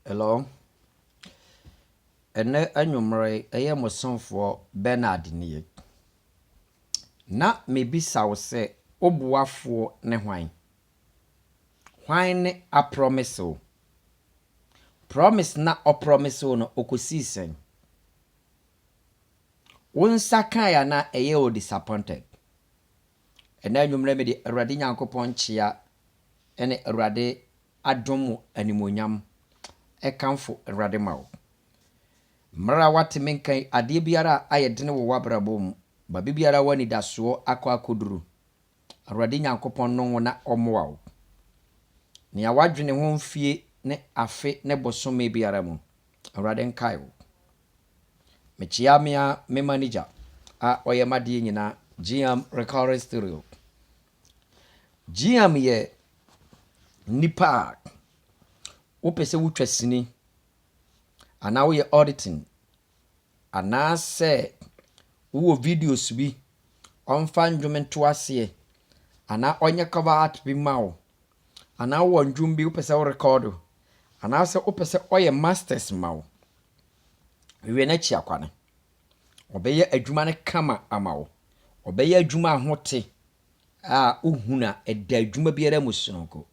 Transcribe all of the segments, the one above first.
Hello. Ɛnnɛ anwummerɛ yi, ɛyɛ mo somfoɔ Bernard nie. Na mebisa wo sɛ, wo boafoɔ ne hwan? Hwan ne apromise wo? Promise na ɔpromise wo no, ɔkɔsii sɛn? Wo nsa kae anaa ɛyɛ wo disappointed? Ɛnnɛ anwummerɛ mede Awurade Nyankopɔn nkyea ne Awurade adom mu animuonyam ɛkamfo Awurade ma wo. Mmerɛ a woate me nka yi, adeɛ biara a ayɛ dene wɔ w'abrabɔ mu, baabi biara a w'anidasoɔ akɔ akɔduru, Awurade Nyankopɔn no wo na ɔmmoa wo. Nea woadwene ho mfie ne afe ne bosome biara mu, Awurade nkae wo. Mekyea me a me manager a ɔyɛ m'adeɛ nyinaa, GM Recording Studio. GM yɛ nipa a wopɛ sɛ wotwa sini anaa woyɛ auditing anaasɛ wowɔ videos bi ɔmfa ndwom nto aseɛ anaa ɔnyɛ cover art bi ma wo anaa wowɔ ndwom bi wopɛ sɛ wo record anaasɛ wopɛ sɛ ɔyɛ masters ma wo, wie n'akyi akwane. Ɔbɛyɛ adwuma no kama ama wo. Ɔbɛyɛ adwuma a ho te a wohunu a ɛda adwuma biara mu sononko.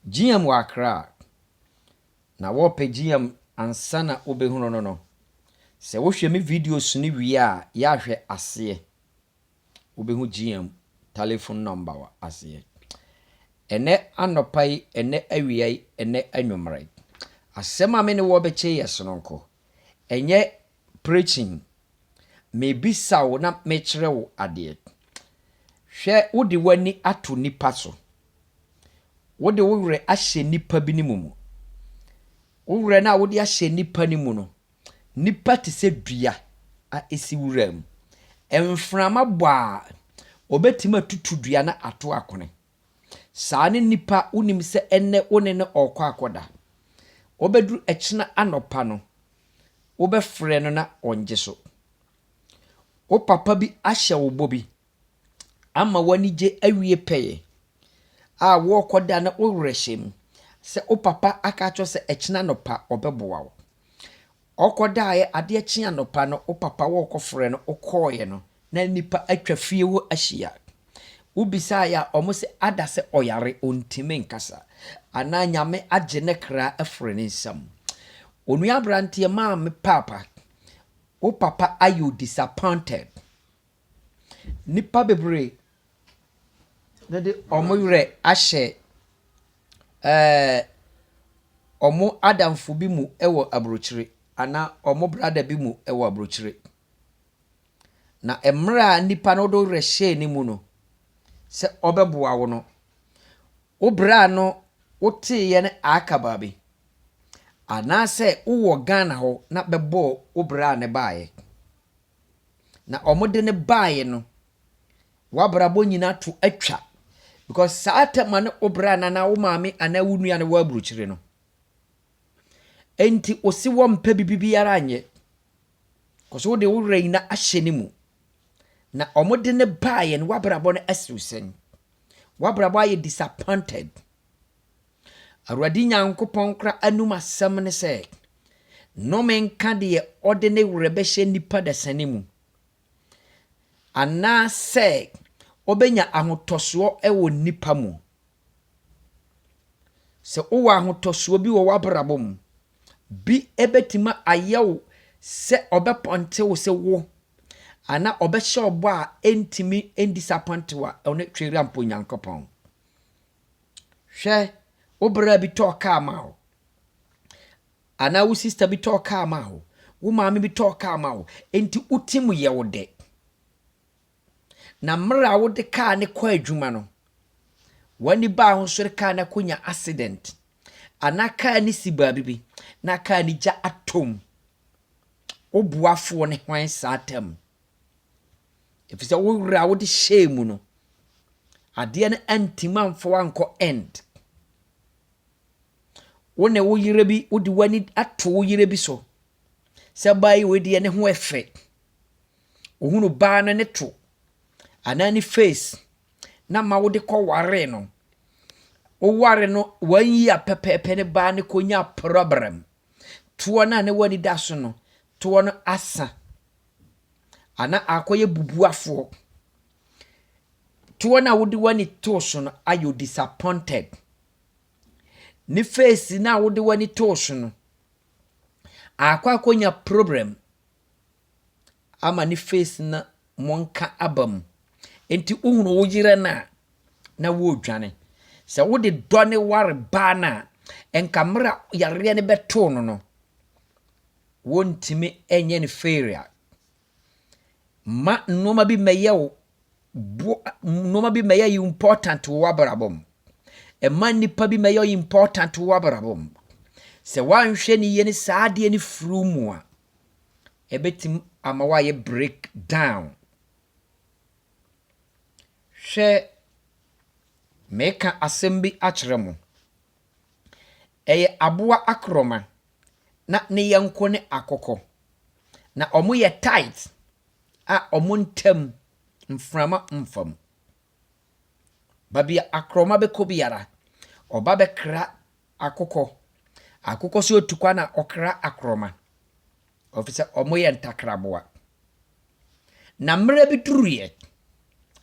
GM wɔ Accra na wɔrepɛ GM ansa na wobɛhunu no no, sɛ wohwɛ me videos no wie a, yɛahwɛ aseɛ. Wobɛhu GM telephone number wɔ aseɛ. Ɛnɛ anɔpa yi, ɛnɛ awia yi, ɛnɛ anwummerɛ yi, asɛm a me ne wɔ bɛkyɛ yɛ sononko. Ɛnyɛ preaching. Mebisa wo na mekyerɛ wo adeɛ. Hwɛ, wode w'ani ato nipa so. Wode wo werɛ ahyɛ nipa bi ne mu. Wo werɛ no a wode ahyɛ nipa no mu no, nipa te sɛ dua a ɛsi wura mu. Mframa bɔ a, ɔbɛtumi atutu dua no ato akone. Saa ne nipa wonim sɛ ɛnnɛ wo ne no ɔrekɔ akɔda. Wɔbɛduru ɛkyena anɔpa no, wobɛfrɛ no na ɔngye so. Wo papa bi ahyɛ wo bɔ bi ama w'ani gye awie pɛyɛ a wɔrekɔda na wo werɛ hyɛ mu sɛ wo papa aka akyerɛ sɛ ɛkyena anɔpa ɔbɛboa wo. Ɔkɔdaeɛ adeɛ kye anɔpa no, wo papa wɔrekɔfrɛ no, wokɔɔeɛ no, na nipa atwa fie hɔ ahyia. Wobisaeɛ a ɔmo sɛ ada sɛ ɔyare ɔntumi nkasa anaa Nyame agye ne kra afiri ne nsam. Onua aberanteɛ, maame, paapa, wo papa ayɛ wo disappointed. Nipa bebree ne de ɔmo werɛ ahyɛ ɔmo adamfo bi mu wɔ aburokyire anaa ɔmo brother bi mu wɔ aburokyire. Na mmerɛ a nipa no de wo werɛ hyɛɛ ne mu no sɛ ɔbɛboa wo no, wo bra no woteeɛ no aka baabi anaasɛ wowɔ Ghana hɔ na bɛbɔɔ wo bra ne baeɛ. Na ɔmo de ne baeɛ no, w'abrabɔ nyinaa to atwa because saa tɛma ne wo bra no anaa wo maame anaa wo nua no wɔ aburokyire no. Enti osi wɔmpɛ bibi biara anyɛ. Kɔsɛ wode wo werɛ nyinaa ahyɛ ne mu. Na ɔmo de ne baeɛ no, w'abrabɔ no asiw sɛn. W'abrabɔ ayɛ disappointed. Awurade Nyankopɔn kora anum asɛm ne sɛ, nnome nka deɛ ɔde ne werɛ bɛhyɛ nipa dasani mu. Anaasɛ ɔbɛnya ahotɔsoɔ wɔ nipa mu. Sɛ wowɔ ahotɔsoɔ bi wɔ w'abrabɔ mu, bi bɛtumi ayɛ wo sɛ ɔbɛpɔnte wo sɛ wo anaa ɔbɛhyɛ ɔbɔ a ɛntumi ndisappoint wo a, ɔno twere mpo Nyankopɔn. Hwɛ, wo bra bi tɔɔ kaa ma wo anaa wo sister bi tɔɔ kaa ma wo, wo maame bi tɔɔ kaa ma wo, enti wo ti mu yɛ wo dɛ. Na mmerɛ a wode kaa ne kɔ adwuma no, w'ani baa ho so de kaa no akɔnya accident anaa kaa ne si baabi bi na kaa ne gya atom. Wo boafoɔ ne hwan saa tam? Ɛfiri sɛ wo werɛ a wode hyɛɛ mu no, adeɛ no antimi amfa wo ankɔ end. Wo ne wo yere bi, wode w'ani ato wo yere bi so sɛ baa yi wei deɛ ne ho ɛfɛ. Ohunu baa no ne to anaa ne face na ma wode kɔwaree no. Woware no one year pɛpɛɛpɛ ne baa no kɔnya problem. Toɔ no a ne w'ani da so no, toɔ no asa. Ana akɔyɛ bubuafoɔ. Toɔ no a wode w'ani too so no ayɛ disappointed. Ne face no a wode w'ani too so no, akɔ akɔnya problem ama ne face no mmɔnka aba mu. Nti wohunu wo yere no a, na wɔredwane. Sɛ wode dɔ ne ware baa no a, nka mmerɛ a yareɛ no bɛtoo no, wɔntumi nyɛ no failure. Ma nneɛma bi mmɛyɛ wo bo, nneɛma bi mmɛyɛ important wɔ w'abrabɔ mu. Mma nnipa bi mmɛyɛ important wɔ w'abrabɔ mu. Sɛ woanhwɛ ne yie ne saa adeɛ no firi wo mu a, ɛbɛtumi ama woayɛ break down. Hwɛ, meka asɛm bi akyerɛ mo. Ɛyɛ aboa akorɔma na ne yɔnko ne akokɔ. Na wɔyɛ tight a wɔn ntam mframa mfa mu. Baabi a akorɔma bɛkɔ biara, ɔba bɛkra akokɔ. Akokɔ nso etu kwan a ɔkra akorɔma. Ɛfiri sɛ wɔyɛ ntakraboa. Na mmerɛ bi duruiɛ,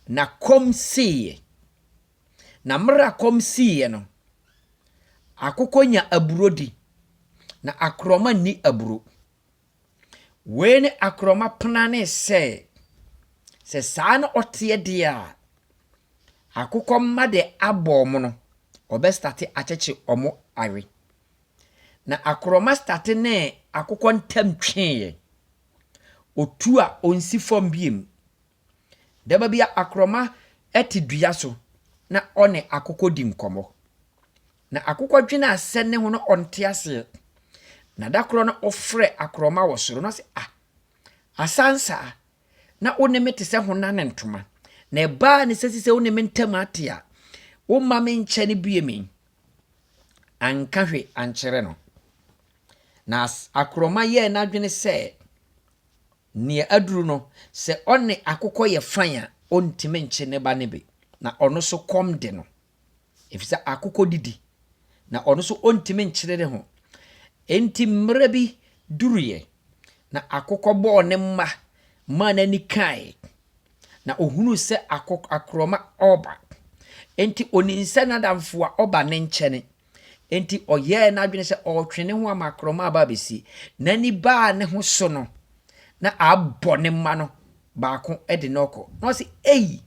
na kɔm siiɛ. Na mmerɛ a kɔm siiɛ no, akokɔ nya aburo di, na akorɔma nni aburo. Wei ne akorɔma planee sɛ, sɛ saa na ɔteɛ deɛ a, akokɔ mma de abɔ ɔmo no, ɔbɛstart akyekye ɔmo awe. Na akorɔma start ne akokɔ ntam tweeɛ. Otu a ɔnsi fam biem. Dɛba bi a akorɔma te dua so na ɔne akokɔ di nkɔmmɔ. Na akokɔ dwene asɛ ne ho no ɔnte aseɛ. Na da korɔ no ɔfrɛ akorɔma wɔ soro na ɔsɛ, "Ah, asansa na wo ne me te sɛ honam ne ntoma. Na ɛbaa ne sɛ sɛ wo ne me ntam ate a, womma me nkyɛn bie mi." Anka hwee ankyerɛ no. Na akorɔma yɛɛ n'adwene sɛ nea aduru no, sɛ ɔne akokɔ yɛ fine a, ɔntumi nkye ne ba ne bi. Na ɔno nso kɔm de no. Ɛfiri sɛ akokɔ didi. Na ɔno nso ɔntumi nkyere ne ho. Enti mmerɛ bi duruiɛ, na akokɔ bɔɔ ne mma maa n'ani kae. Na ohunuu sɛ akorɔma ɔreba. Enti onim sɛ n'adamfo a ɔba ne nkyɛn. Enti ɔyɛɛ n'adwene sɛ ɔretwe ne ho ama akorɔma aba abɛsi. N'ani baa ne ho so no, na abɔ ne mma no baako de no kɔ. Na ɔse, "Ei,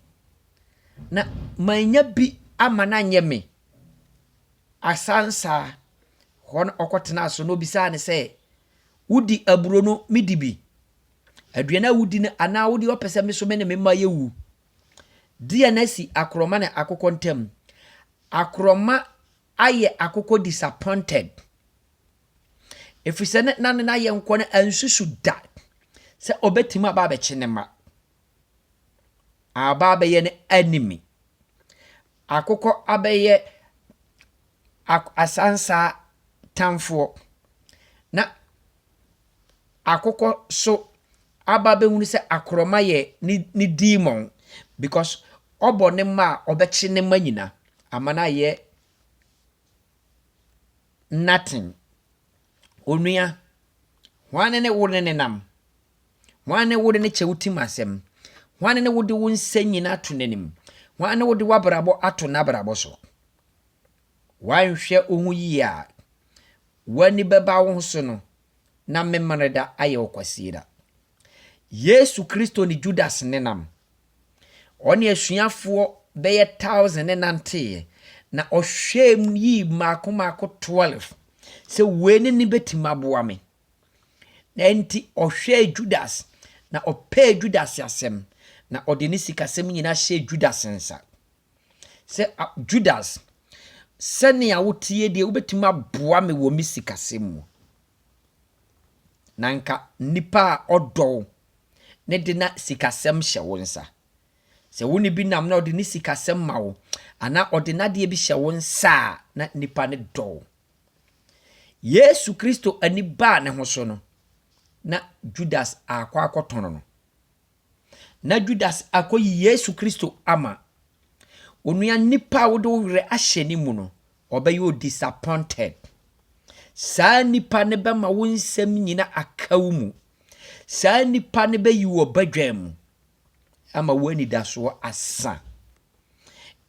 na manya bi ama no anyɛ me." Asansa hɔ no ɔkɔtenaa so na obisaa no sɛ, "Wodi aburo no, medi bi. Aduane a wodi no anaa wode ɔpɛ sɛ me so me ne me mma yɛwu?" Deɛ na asi akorɔma ne akokɔ ntam. Akorɔma ayɛ akokɔ disappointed. Ɛfiri sɛ na ne n'ayɛnkoɔ no ansusu da sɛ ɔbɛtumi aba abɛkye ne mma. Aba abɛyɛ no enemy. Akokɔ abɛyɛ asansa tamfoɔ. Na akokɔ so aba abɛhunu sɛ akorɔma yɛ ne demon because ɔbɔ ne mma a ɔbɛkye ne mma nyinaa ama no ayɛ nothing. Onua, hwan ne wo ne ne nam? Hwan ne wo de ne kyɛ wo tim asɛm? Hwan ne wo de wo nsa nyinaa to n'anim? Hwan ne wo de w'abrabɔ ato n'abrabɔ so? Woanhwɛ wo ho yie a, w'ani bɛba wo ho so no, na memene da ayɛ wo kwasieda. Yesu Kristo ne Judas ne nam. Ɔne asuafoɔ bɛyɛ 1,000 ne nanteeɛ. Na ɔhwɛɛ mu yii mmaako mmaako 12 sɛ wei ne ne bɛtumi aboa me. Na nti ɔhwɛɛ Judas na ɔpɛɛ Judas asɛm na ɔde ne sikasɛm nyinaa hyɛɛ Judas nsa. Sɛ Judas, sɛnea wotie deɛ wobɛtumi aboa me wɔ me sikasɛm mu. Na nka nipa a ɔdɔ wo ne de na sikasɛm hyɛ wo nsa. Sɛ wo ne bi nam na ɔde ne sikasɛm ma wo anaa ɔde n'adeɛ bi hyɛ wo nsa a, na nipa ne dɔ wo. Yesu Kristo ani baa ne ho so no, na Judas akɔ akɔtɔn no. Na Judas akɔyi Yesu Kristo ama. Onua, nipa a wode wo werɛ ahyɛ ne mu no, Ɔbɛyɛ wo disappointed. Saa nipa no bɛma wo nsɛm nyina aka wo mu. Saa nipa no bɛyi wo badwa mu ama wo anidasoɔ asa.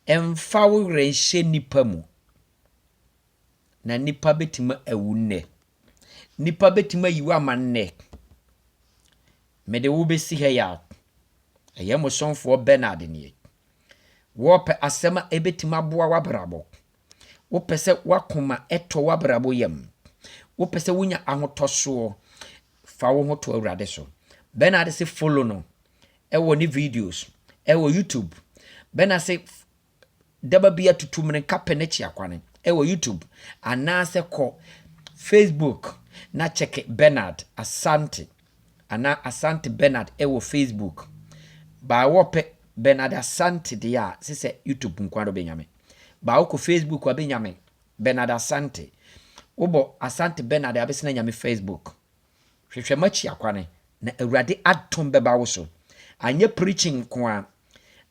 Ɛmfa wo werɛ nhyɛ nipa mu. Na nipa bɛtumi awu nnɛ. Nipa bɛtumi ayi wo ama nnɛ. Mede wo bɛsi ha yi a, ɛyɛ mo somfoɔ Bernard nie. Wɔpɛ asɛm a ɛbɛtumi aboa w'abrabɔ. Wopɛ sɛ w'akoma ɛtɔ w'abrabɔ yam. Wopɛ sɛ wonya ahotɔsoɔ. Fa wo ho to Awurade so. Bernard se follow no ɛwɔ ne videos ɛwɔ YouTube. Bernard se daba bi atutu mmirika pɛ n'akyi akwane ɛwɔ YouTube anaasɛ kɔ Facebook na check Bernard Asante anaa Asante Bernard ɛwɔ Facebook. Baa wɔpɛ Bernard Asante deɛ a sɛ YouTube nkoa do bɛnya me. Baa wokɔ Facebook a bɛnya me Bernard Asante. Wobɔ Asante Bernard a bɛsena nya me Facebook. Hwehwɛ m'akyi akwane na Awurade adom bɛba wo so. Anyɛ preaching nko a,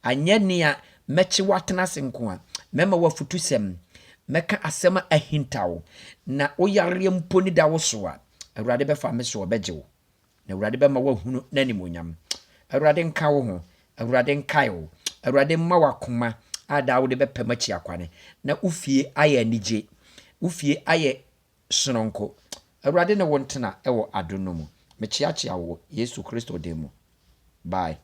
anyɛ nea mɛkye woatena ase nko a, mɛma w'afutusɛm, mɛka asɛm a ahinta wo, na woyareɛ mpo ne da wo so a, Awurade bɛfa me so ɔbɛgye wo. Na Awurade bɛma woahunu n'animonyam. Awurade nka wo ho. Awurade nkae wo. Awurade mma w'akoma a daa wode bɛpɛ m'akyi akwane. Na wo fie ayɛ anigye. Wo fie ayɛ sononko. Awurade ne wo ntena ɛwɔ adom no mu. Mekyeakyea wo Yesu Kristo din mu. Bye.